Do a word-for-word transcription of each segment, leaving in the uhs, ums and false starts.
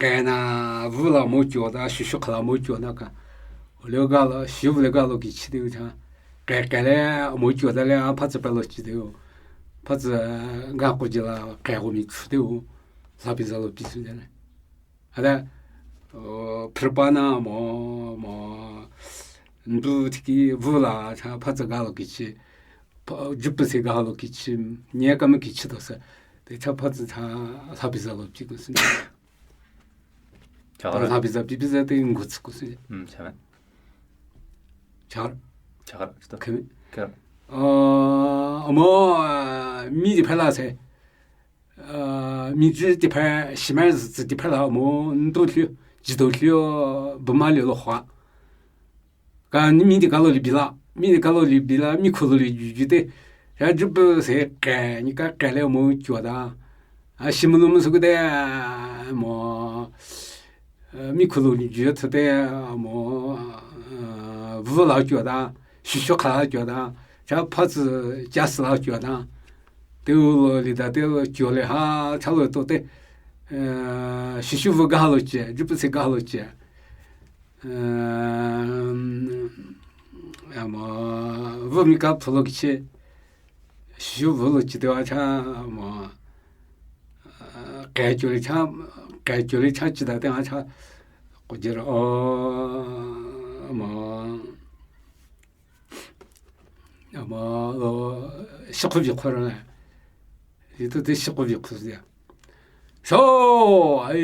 kena vüla mo kyota, shushu khala mo kyona ka. Ole galo, shu vle galo ki chi de cha. Ke, kele mo kyota le, a pha tsa pelo chi de. Pha tsa ga ko jila, ke ko mi chu de. Sa pi za lo pi su de ne. Ada, o, phirpana mo, mo, ndu tiki vüla cha pha tsa galo ki chi. Jupese galo ki chi, nye kama ki chi to se. De cha pha tsa cha, sa pi za lo pi ko se. Cha la pi za pi pi za te ngu tsi ko se. Hmm, cha. Cha. Cha, cha. Ke. Ke. O, mo, mi di pha la se. Mi zhi di pha, shi ma zhi di pha la mo, ndo lhi, ji do lhi, bu ma lhi lo hua. Ka ni mi di ka lo li bi la, mi di ka lo li bi la, mi khu lo li ju ju de. Ya ju bu se ke, ni ka ke le mo kyota. A shi mo lo mo su de, mo, mi khu lo li ju tsa de, mo, vüla kyota, shushu khala kyota, cha pha tsa ja si la kyota. Te u lo li da te u kyo le ha, cha lo to te, shushu vü ga lo che, ju pese ga lo che. Ama, vü mi ka phu lo ki che, shushu vü lo che te wa cha, ama, ke kyo le cha, ke kyo le cha chi da te wa cha, ko je ro, ama, Ama lo, shikhu bikhu ra na. Ito te shikhu bikhu ya. Sho, ai,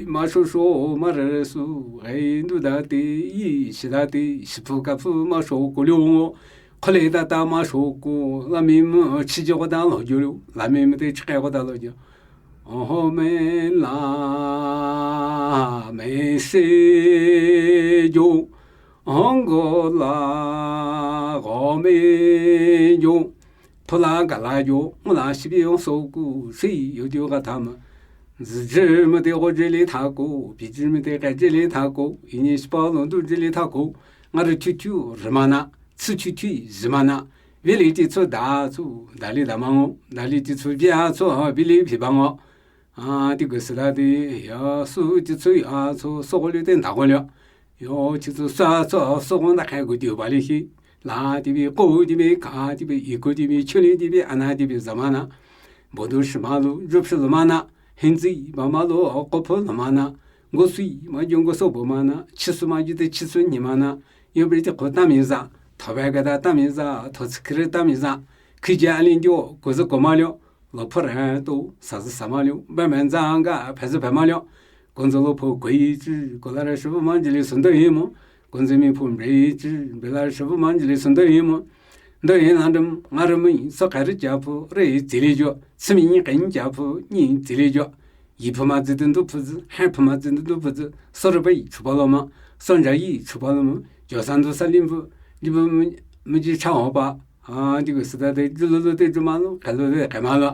ma sho sho, ma re re su, ai, ndu da te, i, shi da te, shi phu ka phu, ma sho ko liu ngo, kho le da ta, ma sho ko, la mi mu, chi jo da lo jo liu, la mi mu te, chi ke ko da lo jo. Oho me la, me se jo, Hong go la, go me jo, phu la ga la jo, mo la shi bi yong so ku, si yo jo ga ta ma. Zi ji me de go ji li ta ko, bi ji me de ga ji li ta ko, i ni shi pa lo du ji li ta ko, nga ri tu tu, ri ma na, tsi tu tu, zi ma na, bi li ti tsu da tsu, da li da ma ngo, da li ti tsu bi a tsu, bi li bi ba ngo. A, ti gu si da di, ya, su, ti tsu, ya, su, so go liu, ti nda go liu. Yo, ti tsu, sa, so, so go nda kai gu di ba li hi. La, ti bi, ko, ti bi, ka, ti bi, i, ko, ti bi, chu li, ti bi, a na, ti bi, za ma na. Bo du shi ma lu, ju shi lu ma na. Hin zi, ba ma lu, ko phu lu ma na. Go sui, ma ju go so bo ma na. Chi su ma ju te chi su ni ma na. Yo bi ti ko ta mi za. Tho ba ga da ta mi za. Tho tsi kri ta mi za. Ki ja li jo, ko zi ko ma liu. Lo phu re to, sa zi sa ma liu, ba men za nga, phe zi phe ma liu. Gonzo lo phu gui ji, go la re shi bu ma ji li sun de yi mo. Gonzo mi phu mbe ji, mbe la re shi bu ma ji li sun de yi mo. De yi la dem, nga re mi, so ka re ja phu, re zi li jo, si mi ni ka ni ja phu, ni zi li jo. Yi phu ma zi den du phu zi, he phu ma zi den du phu zi, so re ba yi chu ba lo ma, so ja yi chu ba lo ma, jo san du sa lim phu, li bu mi, mi ji cha ho ba, A, di gu si da de, ju lu lu de, ju ma lu, ka lu de, ka ma lu.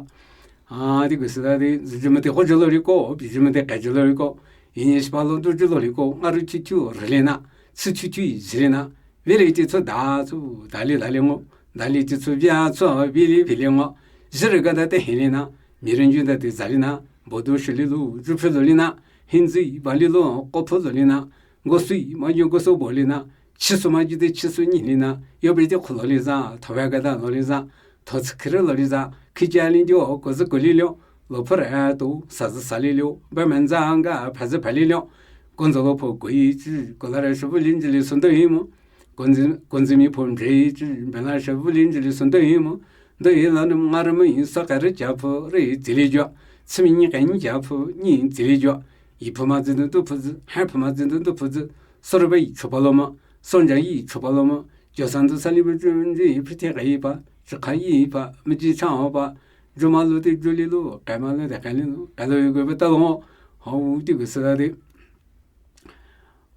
A, di gu si da de, zi ji me de, ho ji lu li ko, bi ji me de, ka ji lu li ko. I ni shi pa lu, du ji lu li ko, nga ri ti tu, ri li na, tsi ti tu, zi li na. Bi li ti tsu, da tsu, da li, da li ngo. Da li ti tsu, bi a tsu, bi li, bi li ngo. Zi ri ga da de, hi li na. Mi ri ju da de, za li na. Bo du shi li lu, ju phi lu li na. Hin zi, ba li lu, ko phu lu li na. Go sui, ma ju go so bo li na. Chi su ma ju de chi su ni li na, yo bi de khu lo li za, tho ba ga da lo li za, tho tsi kri lo li za, ki ja li jo, ko zi ko li liu, lo phu re to, sa zi sa li liu, ba men za nga, pha zi pha li liu, gonzo lo phu gui ji, go la re shi bu lin ji li sun de yi mo, gonzi, gonzi mi phu mbe ji, ba la shi bu lin ji li sun de yi mo, de yi la nu nga re mi sa ka re ja phu, re zi li jo, tsi mi ni ka ni ja phu, ni zi li jo, Yi phu ma zi du du phu zi, he phu ma zi du du phu zi, so re ba yi chu ba lo ma, so ja yi chu ba lo ma, jo san du sa li bu ju ji yi phi te ka yi ba, chi ka yi ba, mi ji cha ho ba, ju ma lu de ju li lu, ka ma lu de ka li lu, ka lu yi gu ba ta lo, ho di gu si da de.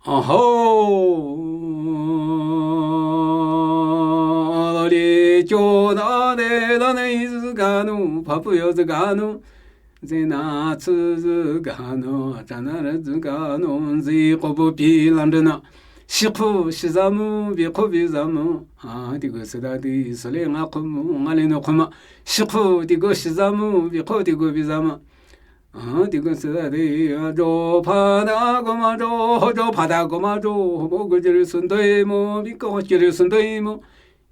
Ho, lo li jo da de la ne zi ga nu, pa pu yo zi ga nu, Zi na tsi zi ga no, cha na re zi ga no, zi ko bu pi lam de na. Shi khu shi za mu, bi khu bi za mu. A, di gu si da di, so le nga khu mu, nga le no khu ma. Shi khu di gu shi za mu, bi khu di gu bi za ma. Aa, di gu sü da de, a jo pha da gu ma jo, ho jo pha da gu ma jo, ho bo gu jiri sü ndoi mo, bi ko jiri sü ndoi mo,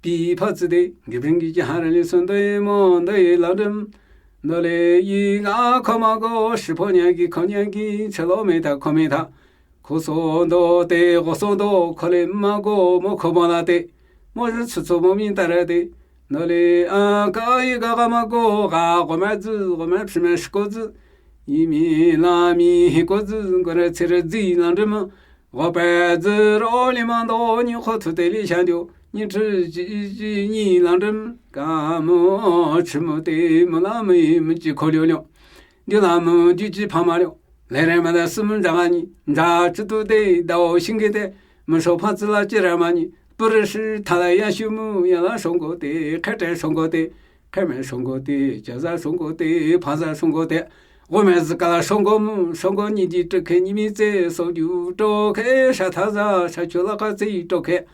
bi pha tsi de, gi bring gi ja ha re li sü ndoi mo, ndoi la dem. Ndo le yi ga ko ma go, shi pho nya gi, ko nya gi, che lo me ta, ko me ta. Ko so ndo te, go so ndo, ko le ma go, mo ko mo la te. Mo ri tsu tsu mo mi ta re te. Ndo le, a, ka yi ga ga ma go, ga go ma zi, go ma phi ma shi ko zi. Yi mi la mi hi ko zi, go re tse re zi la ndri ma. Go pa zi ro li ma ndo, ni ko tu te li sha dio. Ni chi ji ji ni la ndri ma. Ka mo chi mo te, mo la mo yi mo ji ko lio lio. Dio la mo ji ji pha ma lio. Le re ma da si mo nja ga ni, nja chi tu te, da o shin ge te, mo sho pha zi la ji re ma ni, pu re shi ta la ya shu mo, ya la shong go te, khe te shong go te, khe me shong go te, ja za shong go te, pha za shong go te, go me zi ka la shong go mo, shong go ni di to khe, ni mi tse, so ju to khe, sha ta za, sha cho la ka tse to khe,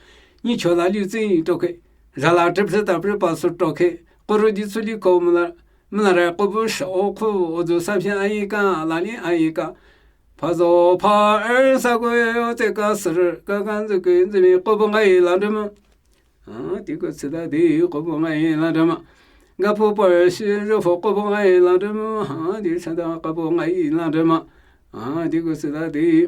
ni cho la liu tse to khe, za la trip se ta pri pa su to khe, ko ru di su li ko mo la, Mla re ko bu sha o ku, o zu sa phi a yi ka, la li a yi ka. Pha zo pha er sa gu yo tse ka sir, ka kan zu ke zu mi ko bu ngai la de ma. Ha, di ko tsi da di ko bu ngai la de ma. Ga pu pa shi zo fo ko bu ngai la de ma. Ha, di sa da ko bu ngai la de ma. Ha, di ko tsi da di.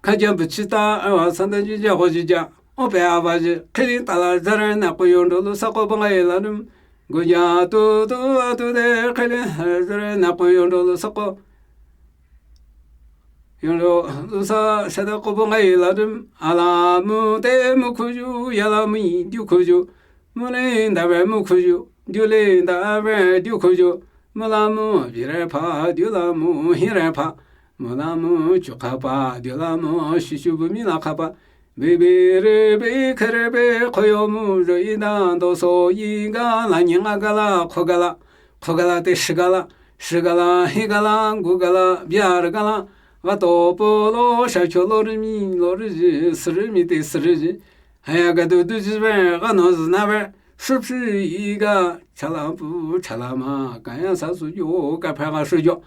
Ka ja bu chi ta, a wa sa da ji ja ho ji ja. O pe a wa ji, khe li ta la za re na ko yo ndo lu sa ko bu ngai la de ma. Gu ya tu tu a tu de khe le, zere na ko yo ndo lu sa ko. Yo ndo lu sa, sa da ko bu ngai la de ma. A la mu te mu ku ju, ya la mu yi diu ku ju. Mu le nda we mu ku ju, diu le nda we diu ku ju. Mu la mu bi re pha, diu la mu hi re pha. Mu la mu chu kha pa, diu la mu shi shu bu mi la kha pa. Bi bi re bi khe re bi, ko yo mu zo yi da, do so yi ga la, ni nga ga la, ko ga la, ko ga la te shi ga la, shi ga la, hi ga la, gu ga la, bia re ga la, ga to po lo, sha cho lo re mi, lo re ji, si re mi te si re ji. Ha ya ga du du ji be, ga no zi na be, shu phi yi ga, cha la bu, cha la ma, ka ya sa su yo, ka pha ga shu yo.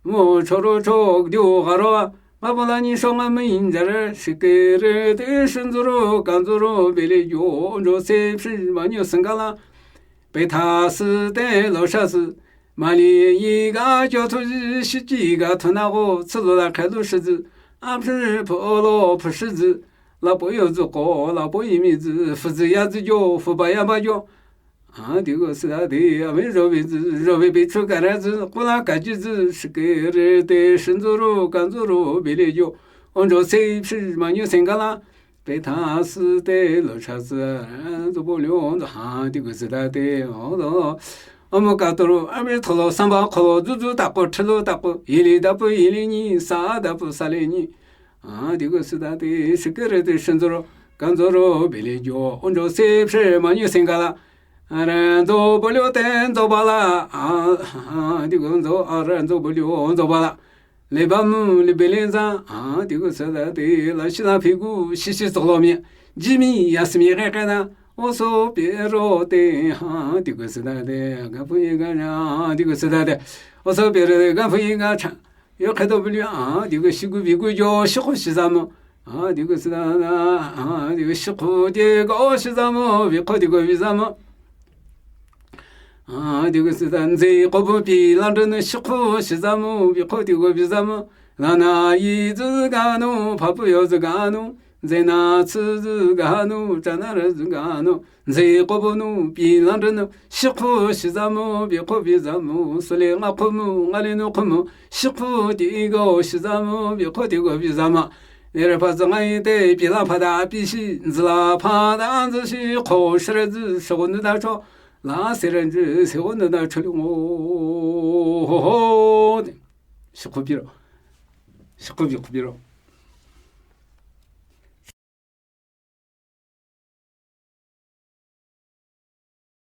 Mo cho ro cho dio ga ro, ma bo la ni shong a mi yin za re, shi ke re te shin zu ro, kan zu ro, be le yo, on jo se phi ma nyu sing ga la. Pe tha si te lo sha si, ma li yi ga jo tu ji, shi ji ga tu na go, tsi lo la khe lu shi zi, a phi po lo phi shi zi, la po yo zi ko, la po yi mi zi, fu zi ya zi jo, fu ba ya ba jo. A, di go si da di, a mi zo bi zi, zo bi bi chu ka ra zi, ku la ka ji zi, shi ke re te, shin zu ru, kan zu ru, bi le jo. On jo se, phi, ma nyu, sing ga la, pe tha si te, lo cha zi, zo bo lyo, zo ha, di go si da di, o, zo. O mo ka to ru, a mi to lo, san ba ko lo, zu zu ta ko, chi lo ta ko, yi li da pu, yi li ni, sa da pu, sa li ni. A, di go si da di, shi ke re te, shin zu ru, kan zu ru, bi le jo, on jo se, phi, ma nyu, sing ga la. A re nzo bo lyo te nzo ba la, a, a, di gu nzo, a re nzo bo lyo nzo ba la. Le ba mu, le be le nza, a, di gu sa da de, la shi la phi gu, shi shi zo lo mi, ji mi, ya si mi re re na, o so pe ro te, ha, di gu sa da de, ga pu yi ga na, di gu sa da de, o so pe ro te, ga pu yi ga cha. Yo khe do bu lyo, a, di gu shi gu bi gu jo, shi khu shi za mo. A, di gu si da, a, di gu shi khu di gu shi za mo, bi khu di gu bi za mo. A, di gu si da, nze khu bu bi lan zhe ne shi khu shi za mo, bi khu di gu bi za mo. La na yi zi ga no, pa pu yo zi ga no. Nze na tsi zi ga no, cha na re zi ga no. Nze khu bu nu, bi lan zhe nu, shi khu shi za mo, bi khu bi za mo, su le nga khu mo, nga le nu khu mo, shi khu di go shi za mo, bi khu di go bi za ma. Le re pa za nga yi te, bi la pa da bi shi, nzi la pa da nzi shi, khu shi re zi, shi khu nu da cho, la se re zi, se khu nu da cho li ngo, ho ho. Shi khu bi ro. Shi khu bi khu bi ro.